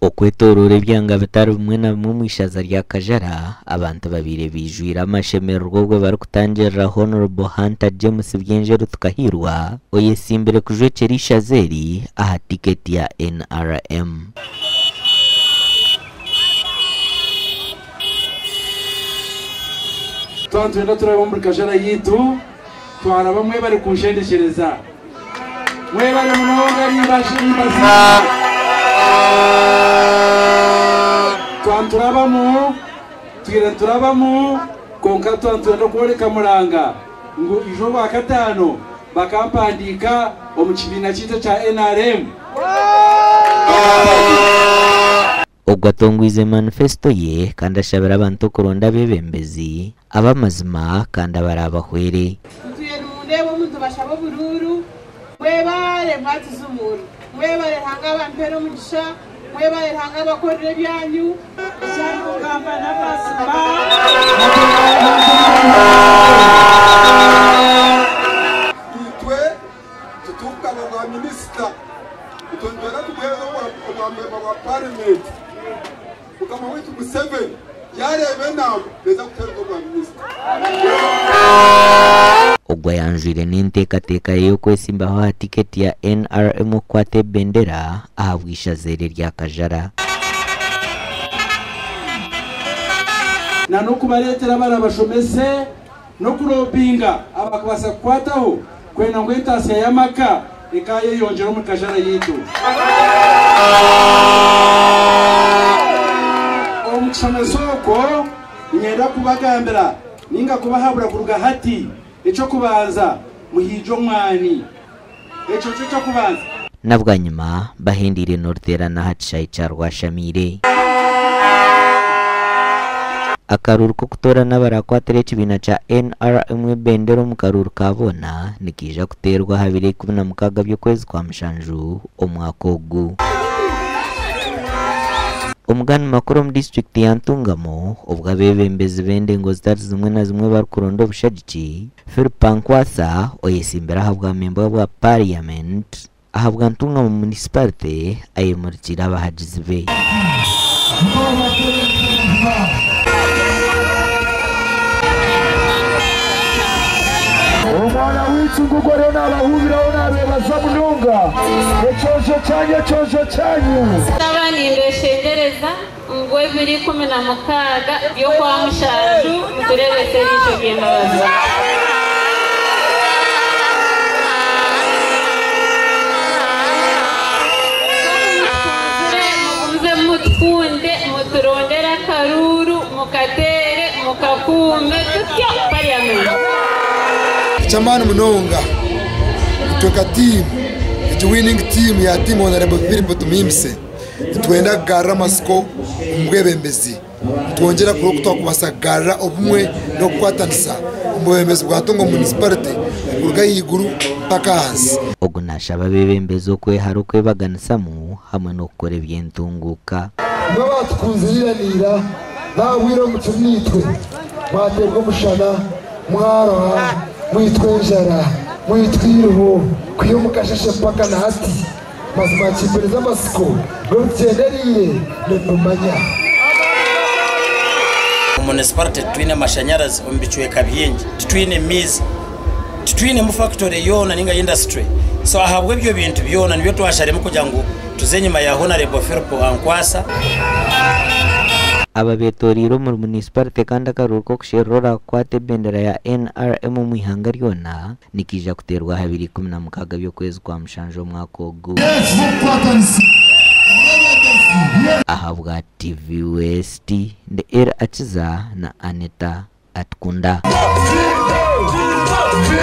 Okwetoroora ebyanga bitari bimwe na bimwe omu ishaza rya Kajara, abantu babaire baijwire amashemererwa obwo barikutangirira Hon. Hunter James Byenjeru Tukahiirwa oyetsimbire kujwekyera eishaza eri aha tiketi ya NRM. Twaba nitwenda turabe omuri Kajara yaitu, twaraba mwebare kunshendekyereza. Mwebare munonga nimbasiima. Twaba niturabamu, twire niturabamu, kwonka twaba nitwenda kworeka Muranga ngu ijo Orwakataano bakampandiika omu kibiina kyaitu ekya NRM. Ogwo atongwize manifesito ye kandi ashabire abantu okuronda abeebembezi ab'amazima kandi abaraabahwere. Mutwire nimundeeba omu nitubashaba oburuuru, mwebare mwatuzumuura, mwebare Ruhanga abampeere omugisha, mwebare Ruhanga abakorere ebyanyu. Ekyarikugamba n'amazima. Itwe titurikugaba bwa minisita, itwe nitwenda tumuheereze obwa memba bwa paramenti. Mukama waitu Museveni yareeba enaama neeza kutuheereza obwa minisita. Ogwo ayanjwire n'enteekateeka ye y'okwesimbaho aha tiketi ya NRM okukwata ebendera ahabw'eishaza eri erya Kajara. Na n'okubareetera abarabashomese n'okurobinga abakubaasa kukwataho kwenda ngu entaasya y'amaka ekaayeyongyera omuri Kajara yaitu. Omu kushomesa okwo, niinyenda kubagambira nainga kubahabura kuruga hati, eky'okubanza muhiigye omwani. Ekyo nikyo ky'okubanza. Na bwanyima bahendeire n'oruteerane aha kishaayi kya Rwashamaire. Akaruuru k'okutoorana abaraakwatira ekibiina kya NRM ebendera omu karuuru ka boona nikaija kuteerwa aha biro 16 by'okwezi kwa mushanju omwaka ogu. Omugani makuru omu disiturikiti ya Ntungamo obwo abeebembezi b'endengo zitari zimwe na zimwe barikuronda obushagiki, Philip Ankwatsa oyetsimbire aha bwa memba bwa Parliament ahabwa Ntungamo Munisiparite ayemurikiire abahagizi be. Omwana waitu ngugwo ariyo naabahuubiraho naabeebaza munonga. Ekyojo kyanyu, ekyojo kyanyu. Nkaba nimbeshengyereza ngu ebiro 16 by'Okwamushanju mutureebese eriisho ry'embabazi. Nk'oku mutukunzire, mugumize mutukunde, muturondere akaruuru, mukateere, mukakuume, tutyo Parliament. Eky'amaani munonga, itwe nka tiimu, egi winning team ya team Honourable Philip Tumuhimbise, nitwenda kugarura amatsiko omu bwebembezi. Nitwongyera kureba oku twakubaasa kugarura obumwe n'okukwatanisa omu bwebembezi bwa Tongo Municipality okuruga ahaiguru mpaka ahansi. Ogu naashaba abeebembezi okwehara okwebaganisamu hamwe n'okukora eby'entunguuka. Imwe abaatukunzire ira na ira, n'ahabw'eira omu mukiri naitwe, mwateerwa omushana, mwaroha, mwitwa enjara, mwitwa eiriho, kwiha omu kasheshe mpaka na hati. Mazima nkimpereza amatsiko ngu ebi tugyendereire nitubimanya. Omu municipality titwine mashanyarazi omu bicweka bingi, titwine maizi, titwinemu factory yoona ninga industry so ahabw'ebyo bintu byona nibyo twasharemu kugira ngu tuze enyima ya Honarebo Philip Ankwasa. Aba beetoreire omuri munisiparite kandi akaruuru k'okusherura oraakukwata ebendera ya NRM omu ihanga ryona nikaija kuteerwa aha biro 16 by'okwezi kwa mushanju omwaka ogu. Ahabwa TV West, ndi Elly Akiza na Anita Atukunda.